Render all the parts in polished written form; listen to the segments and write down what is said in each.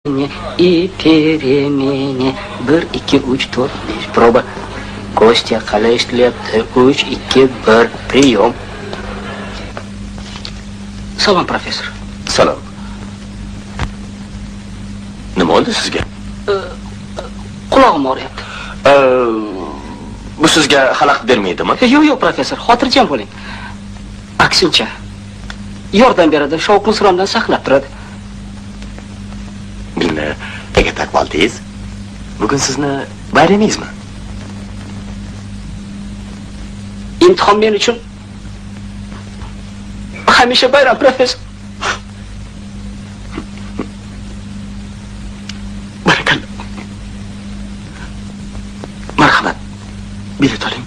И перемене. 1, 2, 3, 4, 5. Проба. Kostya, qalay eshitilyapti? 3, 2, 1. Прием. Salom, professor. Salom. Nima oldi sizga? Qulog'im og'riyapti. Bu sizga xalaqit bermaydimi? Yo'q, yo'q, professor, xotirjam bo'ling. Aksincha, yordam beradi, shovqin-surondan saqlab turadi. Buni nega taqib oldingiz? Bugun sizni bayramingizmi? Imtihon men uchun hamisha bayram, professor. Barakalla. Marhamat. Bilet oling.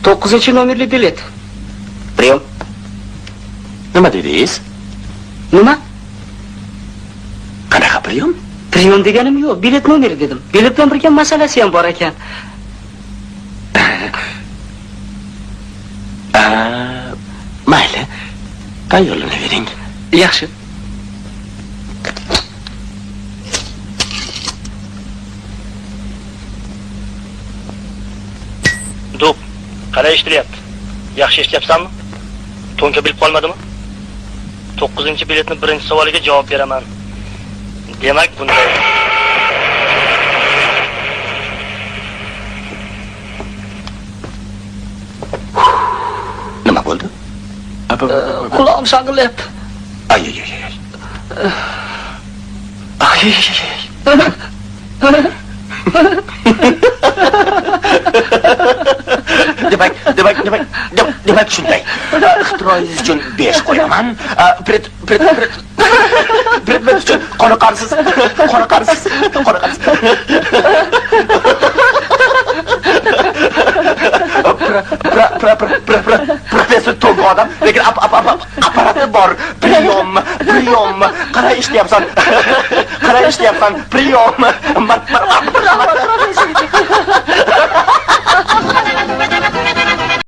9 nomerli bilet. Прием. Nima dedingiz? Nima? Qanaqa прием? Прием deganim yo'q, bilet nomeri dedim. Bilet bilan birga masalasi ham bor ekan. Mayli. Tayyorlanavering. Yaxshi. Dub, qalay eshitilyapti? Yaxshi eshityapsanmi? To'nka bilib qolmadimi? 9-biletni birinchi savoliga javob beraman. Demak, bunday. Nima bo'ldi? Qulog'im shang'illayapti. Ay ay ay ay. Ay ay ay. Demak shunday. Ixtiroingiz uchun 5 qo'yaman. Predmet uchun qoniqarsiz. Professor to'g'ri odam, lekin apparati bor. Priyom. Qalay ishlayapsan? Priyom.